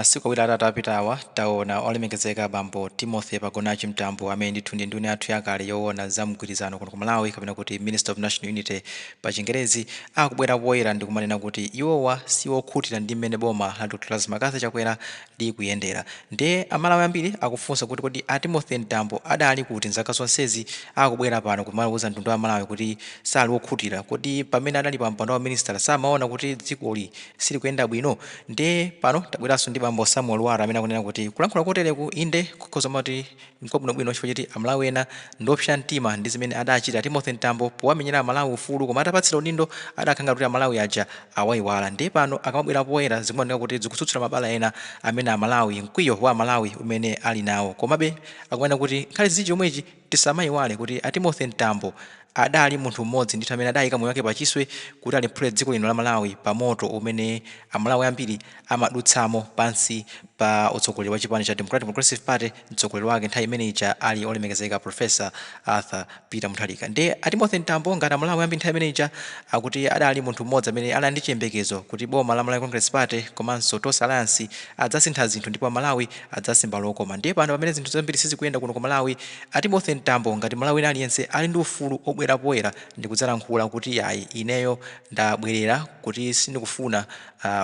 Masiku 2 atatu apitawa, taona olemekezeka bambo Timothy Pagonachi Mtambo, amene ndithu ndi nduna yathu yakale yoona za mgwirizano kuno ku Malawi, kapena kuti Minister of National Unity pa Chingerezi, akubwera poyera ndi kumanena kuti iwowa siwokhutira ndi mmene boma la Dr Lazarus McCarthy Chakwera likuyendera. Ndiye Amalawi ambiri akufunsa kuti kodi a Timothy Mtambo adali kuti nzaka zonsezi, akubwera pano kumauza mtundu wa Malawi kuti sali wokhutira? Kodi pamene adali pa mpando wa minister samaona kuti dzikoli silikuyenda bwino? Ndiye pano tabweranso ndi bambo Samuel Lwara, amene akunena kuti kulankhula kotereku inde kukhoza mati nkwabwinobwino, chifukwa choti Amalawi ena ndiopsa mtima ndi zimene adachita Timothy Mtambo powamenyera Amalawi ufulu, koma atapatsira udindo adakhala kuti Amalawi aja awayiwala. Ndiye pano akamabwera poyera, zikumaoneka kuti zikutsutsula mabala ena amene Amalawi, mkwiyo wa Amalawi umene ali nawo. Komabe akumanena kuti nkhale zichi chomwechi, tisamayiwale kuti a Timothy Mtambo adali munthu mmodzi ndithu amene adayika moyo wake pachiswe kuti aliphule dziko lino la Malawi pa moto umene Amalawi ambiri amadutsamo pansi pa utsogoleri wa chipani cha Democratic Progressive Party, mtsogoleri wake nthawi imene ija ali olemekezeka Professor Arthur Peter Mutharika. Ndiye a Timothy Mtambo, ngati Amalawi ambiri nthawi imene ija, akuti adali munthu mmodzi amene ali ndi chiyembekezo kuti boma la Malawi Congress Party komanso Tonse Alliance adzasintha zinthu ndipo Amalawi adzasimba lokoma. Ndiye pano pamene zinthu zambiri sizikuyenda kuno ku Malawi, a Timothy Mtambo ngati Malawi wina aliyense ali ndi ufulu obwera poyera ndi kudzalankhula kuti ayi, ineyo ndabwerera kuti sindikufuna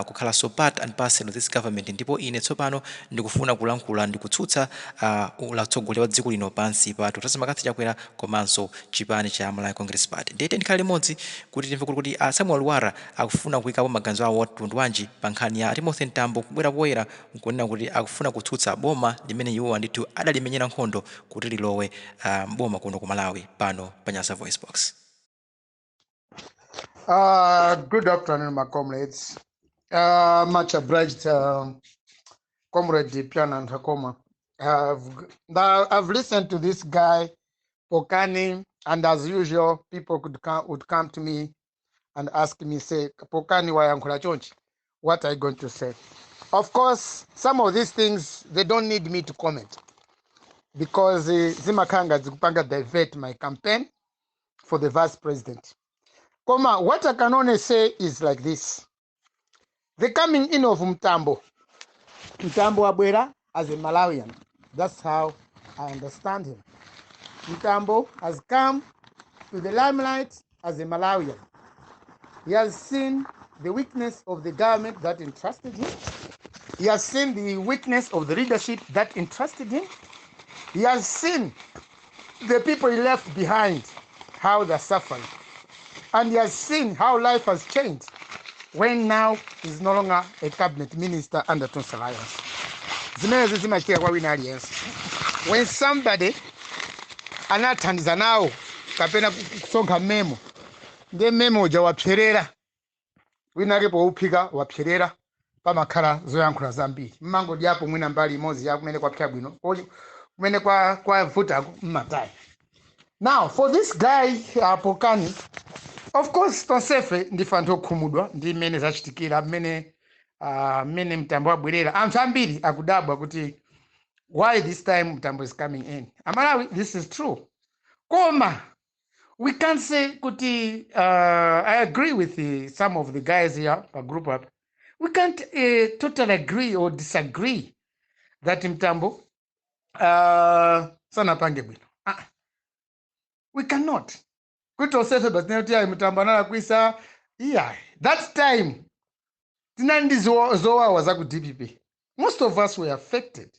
kukhalanso part and parcel of this government, ndipo ine tsopano ndikufuna kulankhula ndi kutsutsa utsogoleri wa dziko lino pansi pa Dr McCarthy Chakwera komanso chipani cha Malawi Congress Party. Ndiye tikhale limodzi kuti timve kuti Samuel Lwara akufuna kuyikapo maganizo awo mtundu wanji pa nkhani ya Timothy Mtambo kubwera poyera nkunena kuti akufuna kutsutsa boma limene iwowa ndithu adalimenyera nkhondo kuti lilowe mboma kuno ku Malawi, pano pa Nyasa Voice Box. Good afternoon, my comrades. Much obliged, Comrade Piana and Hakoma. I've listened to this guy, Pokani, and as usual, people would come to me and ask me, say, "Pokani wayankhula chonchi, what are you going to say?" Of course, some of these things, they don't need me to comment because zimakanga zikupanga divert my campaign for the vice president. Koma, what I can only say is like this. The coming in of Mtambo, Mtambo abwera as a Malawian. That's how I understand him. Mtambo has come to the limelight as a Malawian. He has seen the weakness of the government that entrusted him. He has seen the weakness of the leadership that entrusted him. He has seen the people he left behind, how they're suffering. And he has seen how life has changed when now he's no longer a cabinet minister under Tonse Alliance. Zimenezi zimachitika kwa wina aliyense. When somebody anathandiza nawo kapena kusonkha memo, ndiye memo uja wapserera, wina ake powuphika wapserera, pamakhala zoyankhula zambiri. Mmangodyapo mwina mbali imodzi ya kumene kwapsa bwino, kumene kwavutako mmataya. Now for this guy, Pokani, of course tonsefe ndife anthu okhumudwa ndi mmene zachitikira, mmene Mtambo wabwerera. Anthu ambiri akudabwa kuti why this time Mtambo is coming in. Amalawi, this is true, koma we can't say kuti I agree with some of the guys here pa group up. We can't totally agree or disagree that Mtambo sanapange bwino. Ah, we cannot kuti tonsefe basi kuti ayi, Mtambo analakwisa. Yeah, that time tinali ndi zowawa za ku DPP. Most of us were affected,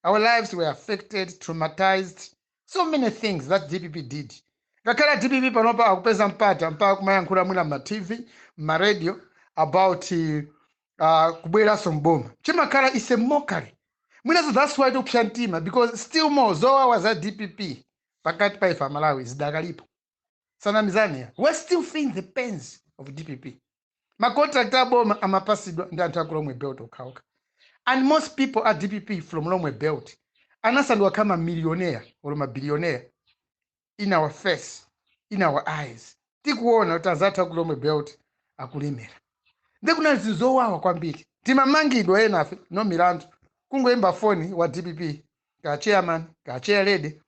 our lives were affected, traumatized, so many things that DPP did. Ngakhale DPP panopa akupeza mpata mpaka kumayankhula mwina ma TV, ma radio about kubweranso mboma, chimakhala is a mockery mwinaso. That's why tikupsa mtima, because still more zowawa za DPP pakati pa ife Amalawi zidakalipo. Sanamizane, we're still feeling the pains of DPP. Macontract aboma amapasidwa ndi anthu aku Lomwe Belt okhaokha, and most people are DPP from Lomwe Belt anasanduka kama millionaire or mabillionaire in our face, in our eyes. Tikuona kuti anzathu aku Lomwe Belt akulemera. Ndikunali zinthu zowawa kwambiri, timamangidwa enafe no milandu, kungoimba foni wa DPP, ka chairman, ka chair lady,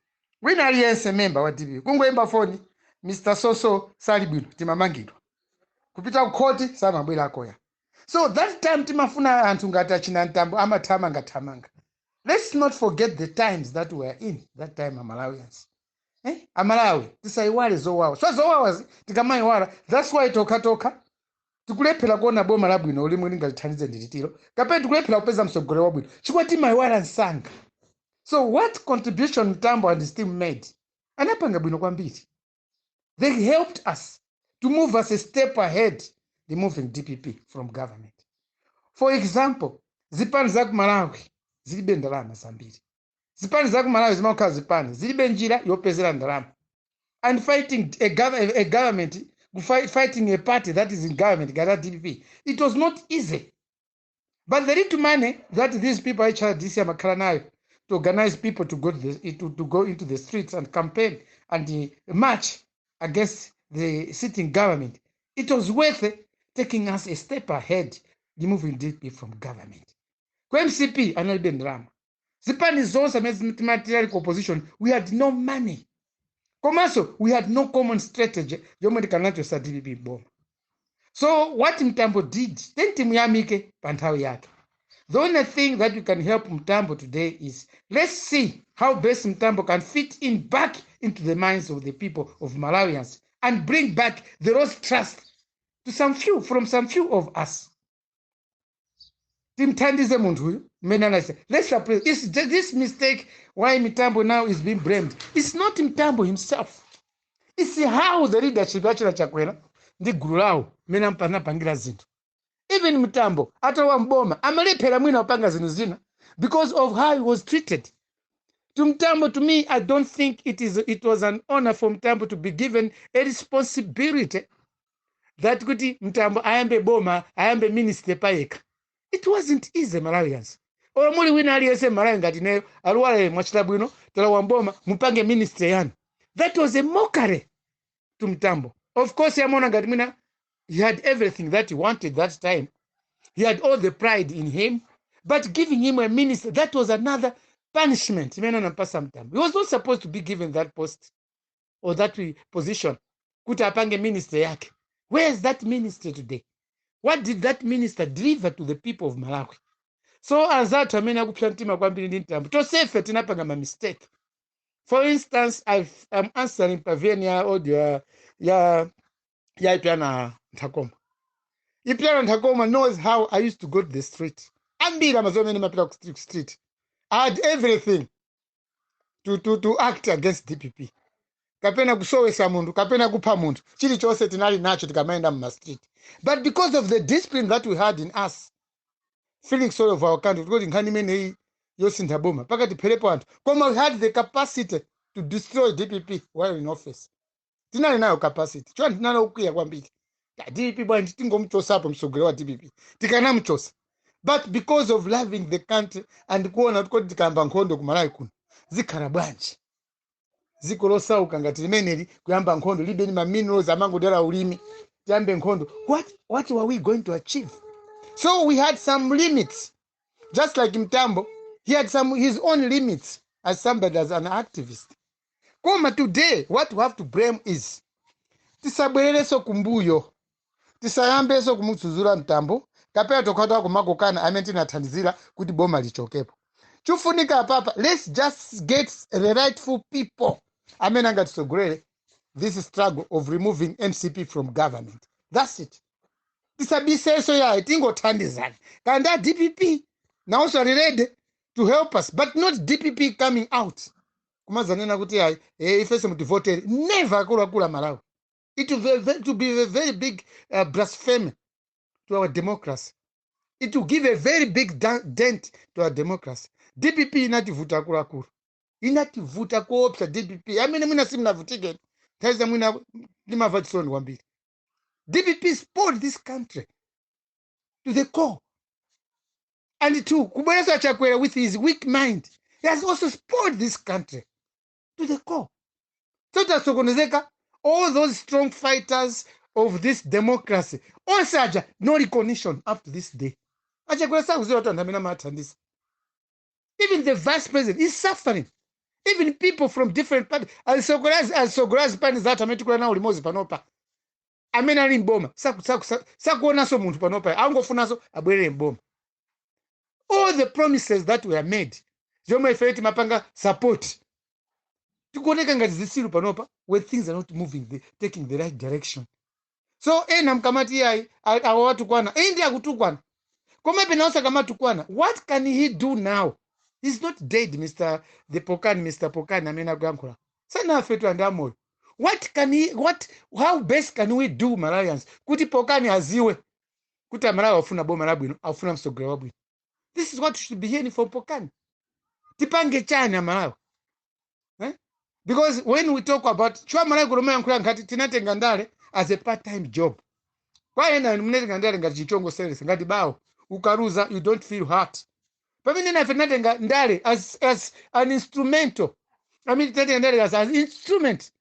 wina aliyense member wa DPP, kungoimba foni, "Mr Soso sali bwino," timamangidwa kupita ku khoti, samabwera akoya. So that time timafuna anthu ngati achina Mtambo amathamanga thamanga. Let's not forget the times that we are in that time, Amalawians, eh? Amalawi, tisayiwale zowawa. So zowawa tikamayiwala, that's why tokha tokha tikulephera kuona boma labwino limwe lingalithandize ndilitiro, kapena tikulephera kupeza mtsogoleri wabwino chifukwa timayiwala msanga. So what contribution Mtambo and his team made, anapanga bwino kwambiri. They helped us to move us a step ahead, removing DPP from government. For example, zipani za ku Malawi zilibe ndalama zambiri. Zipani za ku Malawi zimakhala zipani zilibe njira yopezera ndalama, and fighting a government, fighting a party that is in government ngati DPP, it was not easy. But the little money that these people, HRDC, amakhala nayo to organize people to go into the streets and campaign and march against the sitting government, it was worth it, taking us a step ahead, removing DP from government. Ku MCP analibe ndalama. Zipani zonse amene timati ali ku opposition, we had no money, komanso we had no common strategy yomwe tikanachotsa DPP boma. So what Mtambo did then, timuyamike pa nthawi yake. The only thing that we can help Mtambo today is, let's see how best Mtambo can fit in back into the minds of the people of Malawians and bring back the lost trust to some few from some few of us. Timthandize munthu uyu mmene anachita. Let's appreciate. It's just this mistake why Mtambo now is being blamed. It's not Mtambo himself, it's how the leadership yachina Chakwera ndi gulu lawo mmene anapangira zinthu. Even Mtambo atalowa mboma amalephera mwina kupanga zinthu zina because of how he was treated. To Mtambo, to me, I don't think it was an honor for Mtambo to be given a responsibility that kuti Mtambo ayambe boma, ayambe ministry payekha. It wasn't easy, Malawians. Olo muli wina aliyense Malawi ngati neyo aluwale, mwachita bwino, talowa mboma, mupange ministry yanu. That was a mockery to Mtambo. Of course yamona ngati mwina he had everything that he wanted that time. He had all the pride in him, but giving him a minister, that was another punishment imene anampasa Mtambo. He was not supposed to be given that post or that position kuti apange ministry yake. Where is that ministry today? What did that minister deliver to the people of Malawi? So anzathu amene akupsa mtima kwambiri ndi Mtambo, tonsefe tinapanga ma mistake. For instance, I'm answering paveni ya audio ya Ipyana Nthakoma. Ipyana Nthakoma knows how I used to go to the street. Ambiri amaziwa amene mapita ku street. I had everything to act against DPP, kapena kusowesa munthu, kapena kupha munthu. Chilichonse tinali nacho tikamayenda muma street, but because of the discipline that we had in us, feeling sorry of our country, kuti nkhani imeneyi yosintha boma pakati pherepo anthu, koma we had the capacity to destroy DPP while in office. Tinali nayo capacity chona, tinali kukwiya kwambiri. Ya, DPP bwanji tingomuchosapo mtsogoleri wa DPP? Tikanamuchosa, but because of loving the country and kuona kuti tikayamba nkhondo kumalawi kuno zikhala bwanji, dziko losauka ngati limeneli kuyamba nkhondo, libe ni ma minerals, amangodera ulimi, tiyambe nkhondo, what were we going to achieve? So we had some limits, just like Mtambo, he had some his own limits as somebody, as an activist. Koma today what we have to blame is, tisabwererenso kumbuyo, tisayambenso kumudzudzula Mtambo kapena tokhata kumakokana amene tinathandizira kuti boma lichokepo. Chofunika apapa, let's just get the rightful people amene angatisogolere this struggle of removing MCP from government. That's it. Tisabisenso yayi, tingothandizana. Kandi a DPP nawonso ali ready to help us, but not DPP coming out kumazanena kuti yayi, ifenso mutivotere. Never, akuluakulu a Malawi. It will be a very big blasphemy to our democracy. It will give a very big dent to our democracy. DPP inativuta, akuluakulu, inativuta kuopsa DPP. Amene mwina simunavutike, nthawi za mwina ndimamva chisoni kwambiri. DPP spoiled this country to the core. And two, kubweresa Chakwera with his weak mind, he has also spoiled this country to the core. So tasokonezeka. All those strong fighters of this democracy onse aja, no recognition up to this day. Achakwera sakuziwa kuti anthu amene amathandiza. Even the vice president is suffering. Even people from different parties, azisogolera zipani zathu amene tikula nawo limodzi panopa. Amene ali mboma sakuonanso munthu panopa, angofunanso abwerere mboma. All the promises that were made, zomwe ife timapanga support, tikuoneka ngati zisilu panopa when things are not moving taking the right direction. So ena mkamati iyayi, awa watukwana, iyi ndi akutukwana, komabe nawonso akamatukwana, what can he do now? He's not dead. Mr the Pokani, Mr Pokani amene akuyankhula sanafe tu, andi amoyo. What can he what How best can we do, Malawians, kuti Pokani aziwe kuti Amalawi afuna boma labwino, afuna mtsogoleri wabwino? This is what we should be hearing from Pokani. Tipange chani Amalawi, eh? Because when we talk about chwa Malawi kulomayankhula ngati tinatenga ndale as a part time job, kwa ena munatenga ndale ngati chichongo service, ngati bawo ukaruza you don't feel hurt, pamene nafe tinatenga ndale as an instrumental, I mean, tinatenga ndale as an instrument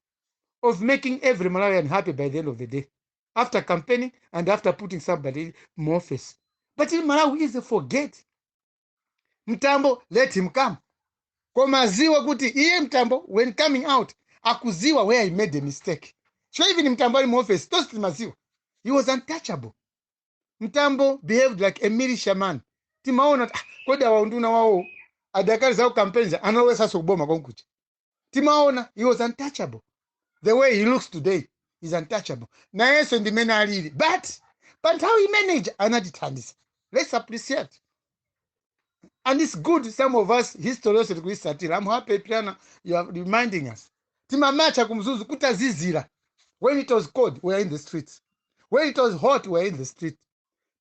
of making every Malawian happy by the end of the day after campaigning and after putting somebody in office. But in Malawi is a forget Mtambo, let him come, koma aziwe kuti iye Mtambo, when coming out, akuziwa where he made a mistake. So even Mtambo ali mu office, tonse timaziwa he was untouchable. Mtambo behaved like a militia man. Timaona kuti, ah, kodi awa unduna wawo adakali zawo campaigns analowesanso kuboma konkuja. Timaona he was untouchable. The way he looks today is untouchable. Nayenso ndimene alili, but pa nthawi imeneja anatithandiza. Let's appreciate, and it's good some of us history yonse tikuisatira. I'm happy, Piana, you are reminding us. Timamacha kumzuzu kutazizira. When it was cold, we were in the streets. When it was hot, we were in the street.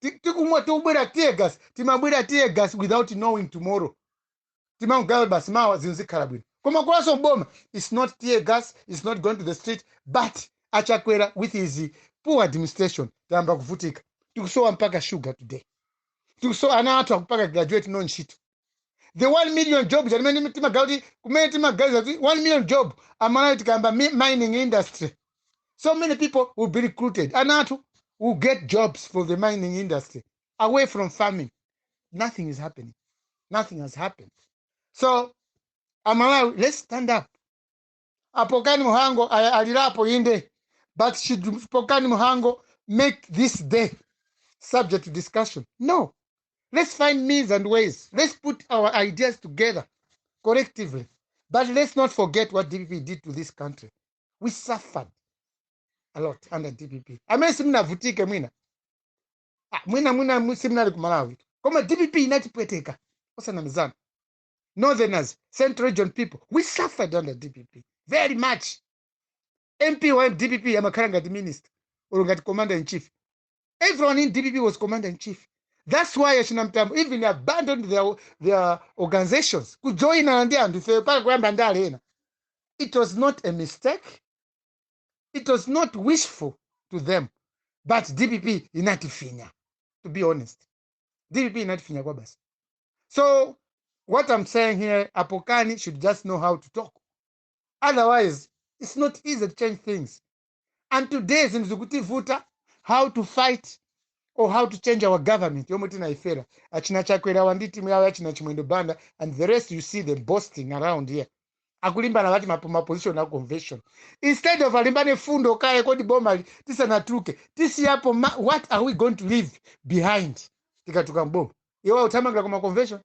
Tikumwa, tikubwera tear gas, timabwera tear gas without knowing tomorrow. Timangogawa basi, mawa zinthu zikhala bwino. Koma kulaso mboma, it's not tear gas, it's not going to the street, but Achakwera with his poor administration tayamba kuvutika. Tikusowa mpaka sugar today, tikusowa, ana athu akupaka graduate, no ntchito. The 1 million job chamene timagawa kuti kumene timaganiza kuti 1 million job Amalawi tikayamba mining industry, so many people will be recruited, ana athu will get jobs for the mining industry away from farming. Nothing is happening, nothing has happened. So Amalawi, let's stand up. Apokani Muhango alirapo inde, but should Pokani Muhango make this day subject to discussion? No. Let's find means and ways. Let's put our ideas together collectively, but let's not forget what DPP did to this country. We suffered a lot under DPP. Amene simunavutike mwina, ah, mwina simunali ku Malawi, koma DPP inatipweteka, osanamizana. Northerners, Central Region people, we suffered under DPP very much. MP wa DPP amakhala ngati minister or ngati commander in chief. Everyone in DPP was commander in chief. That's why achina Mtambo even abandoned their organizations kujoinana ndi anthu ife paka kuyamba ndale ena. It was not a mistake, it was not wishful to them, but DPP inatifinya. To be honest, DPP inatifinya kwa basi. So what I'm saying here, Apokani should just know how to talk. Otherwise it's not easy to change things. And today zinthu zikutivuta how to fight or how to change our government yomwe tinaifera. Achina Chakwera wa ndi timu yawo, achina Chimwendo Banda and the rest, you see them boasting around here, akulimbana vati maposition a convention instead of alimbane fundo kaye. Kodi boma tisanatuluke tisiyapo what are we going to leave behind tikatuka mboma? Iwo uthamangira kuma convention,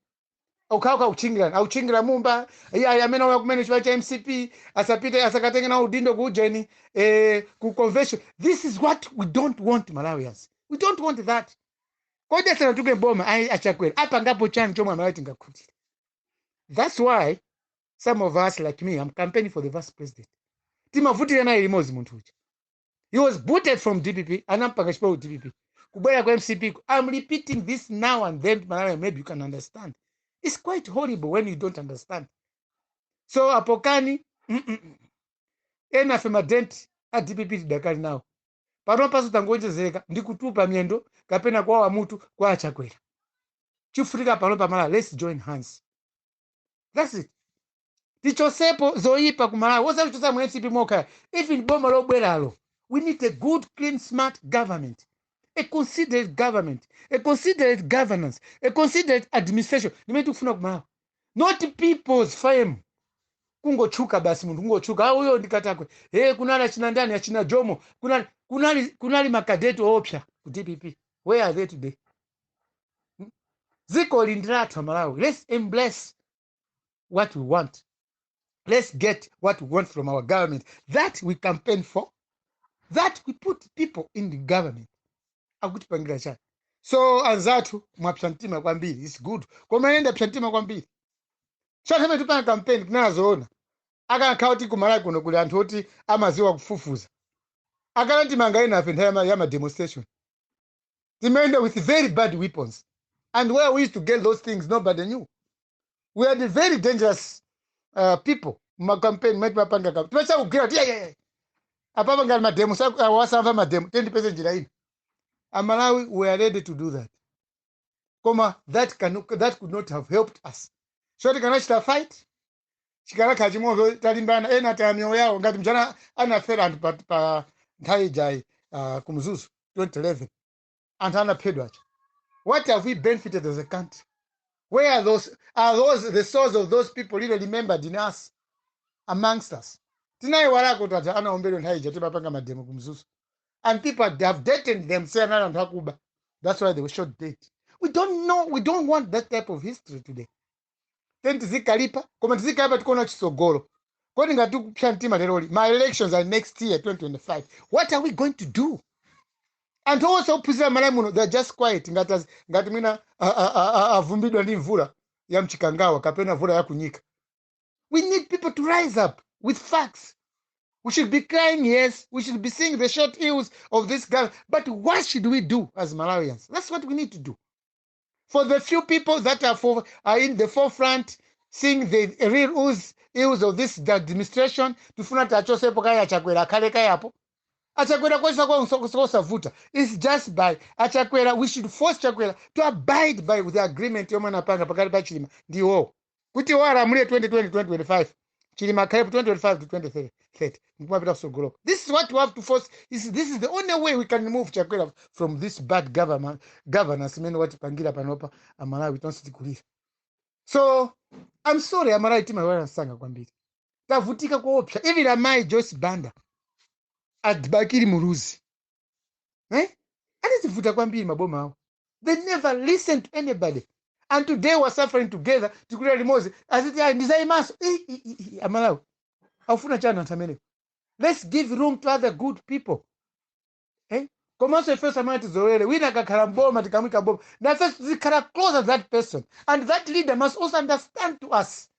ukhauka kuchingirana, auchingira Mumba iye amene auya kumene chiva cha MCP asapite, asakatenge nawo udindo ku ujeni, ku convention. This is what we don't want, Malawians. We don't want that. Kodi asanatuke mboma ayi Achakwera apangapo chani chomwe Amalawi tingakhutire? That's why some of us, like me, I'm campaigning for the vice president. Timavutira naye limodzi munthu uja. He was booted from DPP, anampanga chipawo DPP, kubwera kwa MCP. I'm repeating this now and then, Malawi, maybe you can understand. It's quite horrible when you don't understand. So Apokani, ena afe madenti a DPP tidakali nawo pano paso, tangonjezereka ndi kutupa miyendo kapena kwawa mutu kwa Achakwera. Chifunika pano pamala, let's join hands, that's it. Tichosepo zoyipa ku Malawi, osati mu MCP mokha, even boma lobweralo. We need a good, clean, smart government, a considerate government, a considerate governance, a considerate administration. Nimene tikufuna ku Malawi, not people's fame. Kungotchuka basi, munthu kungotchuka, ah, uyo ndikatakwe. Hey, kunali achina ndani, achina Jomo, kunali makadeti opsa ku DPP. Where are they today? Hmm? Dziko li ndi lathu Malawi. Let's embrace what we want. Let's get what we want from our government that we campaign for, that we put people in the government. Akutipangira chani? So anzathu, mwapsa mtima kwambiri. It's good, koma ine ndapsa mtima kwambiri. So anthu amene tipanga campaign, tinazoona akanakhala kuti kumalawi kuno kuli anthu oti amaziwa kufufuza, akanantimanga ena afe. Nthawi ya ma demonstration timayenda with very bad weapons, and where we used to get those things, nobody knew. We had very dangerous people muma campaign mati mapanga campaign, timachakugwira kuti yeah. Apapa ngati mademo wasamva mademo, tendipeze njira ina. Amalawi, we are ready to do that, koma that could not have helped us. So tikanachita fight, chikanakhala chimodzi, talimbana, ena ataya miyoyo yawo ngati mchana anafera anthu pa nthawi ijayi kumzuzu 2011, anthu anaphedwa acha. What have we benefited as a country? Where are those the souls of those people really remembered in us, amongst us? Tinayiwalako kuti anthu anaombedwa nthawi ija timapanga mademo kumzuzu, and people have dated them, saying anali anthu akuba, that's why they were shot dead. We don't know. We don't want that type of history today. Then tizikalipa, koma tizikalipa tikuona chisogolo. Kodi ngati tikupsa mtima leroli, my elections are next year, 2025. What are we going to do? Anthu onse ophunzira Malawi muno, they're just quiet, ngati ngati mwina avumbidwa ndi mvula ya mchikangawa kapena mvula ya kunyika. We need people to rise up with facts. We should be crying, yes. We should be seeing the short ills of this guy, but what should we do as Malawians? That's what we need to do. For the few people that are in the forefront seeing the real ills of this administration, tifuna tachosepo kaya Achakwera akhale kayapo. Achakwera kwesa kosavuta. It's just by Achakwera, we should force Chakwera to abide by the agreement yomwe anapanga pakati pa Chilima ndi iwowo, kuti iwo alamulire 2020 2025, Chilima akhalepo 2025 to 2030, nkumapita kusogoloko. This is what we have to force. This is the only way we can remove Chakwera from this bad government governance imene watipangira panopa. Amalawi tonse tikulira. So I'm sorry, Amalawi timaiwala msanga kwambiri. Tavutika kuopsa. Even amayi Joyce Banda, adibakiri Muluzi, eh? Atizivuta kwambiri maboma awo. They never listen to anybody, and today we're suffering together. Tikulira limodzi, aziti ayi ndizayimaso. Amalawi aufuna chani anthu amenewo? Let's give room to other good people, eh? Komanso ifenso amene tizolowere, wina akakhala mboma, tikamwika boma, nafenso tizikhala closer to that person, and that leader must also understand to us,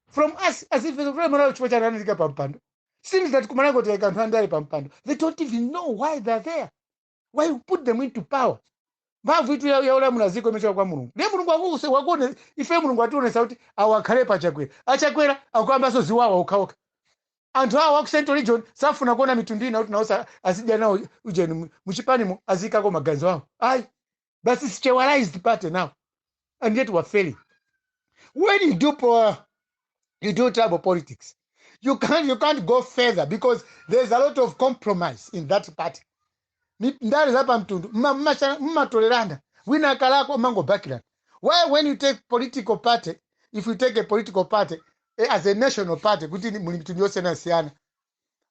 from us, as if Malawi chifukwa chani anatika pampando. Seems that kumalango tikaika anthu andali pampando, they don't even know why they're there, why you put them into power. Mphamvu itu yaulamula ziko imechoka kwa Mulungu. Ndiye Mulungu akuse wakuone ife, Mulungu ationesa kuti awo akhale pa Chakwera. Achakwera akuyambanso ziwawa okhaokha. Anthu awo aku Central Region safuna kuona mitundu ina kuti nawo azidya nawo ujeni muchipanimo, aziyikako maganizo awo. Ayi basi, it's party now, and yet we're failing. When you do tribal politics, you can't go further because there's a lot of compromise in that party. Ndale za pamtundu mmatolerana, wina akalako mangobakirana. Why, when you take political party, if you take a political party as a national party, kuti muli mitundu yosiyanasiyana,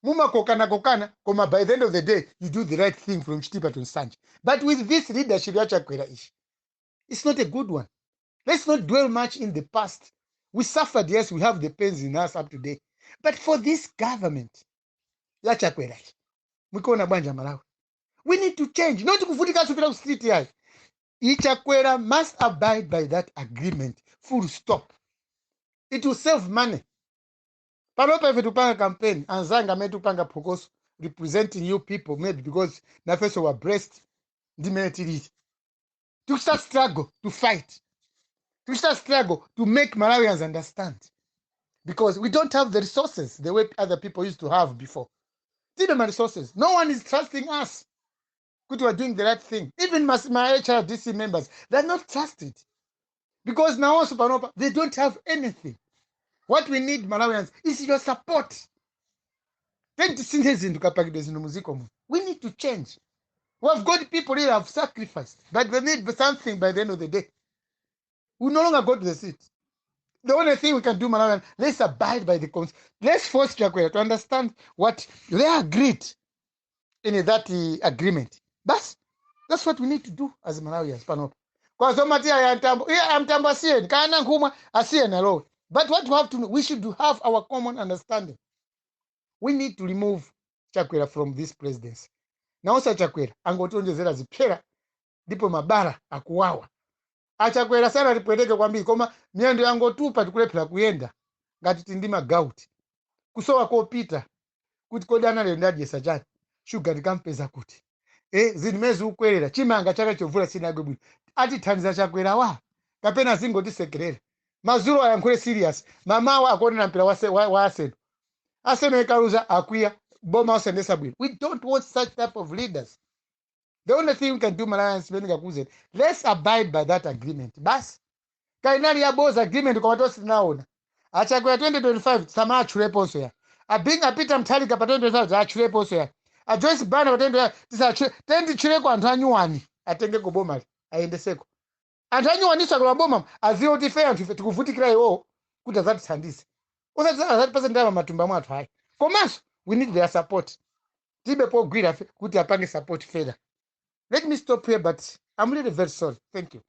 mumakokana kokana, koma by the end of the day you do the right thing from Chitipa to Nsanje. But with this leadership yachakwera ichi, it's not a good one. Let's not dwell much in the past. We suffered, yes, we have the pains in us up to date, but for this government yachakwera ichi, mukuona bwanji Malawi? We need to change, not kuvutika kupita ku street yayi. Ichakwera must abide by that agreement, full stop. It will save money. Panopa ife tupanga campaign, anzanga amene tupanga phokoso representing you people, maybe because nafenso were blessed ndi mene tilili, tikuchita struggle to fight, tikuchita struggle to make Malawians understand, because we don't have the resources the way other people used to have before. Tilibe ma resources. No one is trusting us kuti we're doing the right thing. Even my HRDC members, they're not trusted because now also panopa they don't have anything. What we need, Malawians, is your support. Then tisinthe zinthu, kapakidwe zinthu muziko muno. We need to change. We have got people here have sacrificed, but they need something. By the end of the day, we no longer go to the seat. The only thing we can do, Malawian, let's abide by the cons. Let's force Chakwera to understand what they agreed in that agreement. That's what we need to do as Malawians panopa. Kwa zomati aya Mtambo, iya Mtambo asiyeni, kana Nkhumwa asiyeni alowe. But what we have to know, we should have our common understanding. We need to remove Chakwera from this presidency. Naonso Chakwera angotionjezera zipsera, ndipo mabala akuwawa. Achakwera sana tipweteke kwambiri, koma miyendo yangotupa, tikulephera kuyenda ngati tindi magauti, kusowa kopita kuti kodi ana lero ndadyesa chani, shuga ndikampeza kuti, zinthu mene zikukwerera, chimanga chaka chovula sinagwe bwino. Atithandiza Chakwera wa kapena zingotisekerera? Mazulo ayankhule serious, mamawa akuonera mpira wa Arsenal. Arsenal ikaluza akwiya, boma osendesa bwino. We don't want such type of leaders. The only thing we can do, Malawians, ndikakuuzeni, let's abide by that agreement basi. Kainali yaboza agreement, koma tonse tinaona. Achakwera 2025 samaatchuleponso ya abing apita Mthalika pa 2025 atchuleponso ya a Joyce Banda pa 2025 tisatchule. Tenditchuleko anthu anyuwani atengeko bomali, ayendeseko anthu anyuwaniso. Akalowa boma aziwe kuti ife anthu ife tikuvutikira iwowo kuti azatithandize, usati azatipase ndalama matumba mwathu, ayi. Komanso we need their support. Tibe pogwira fe kuti apange support further. Let me stop here, but I'm really very sorry. Thank you.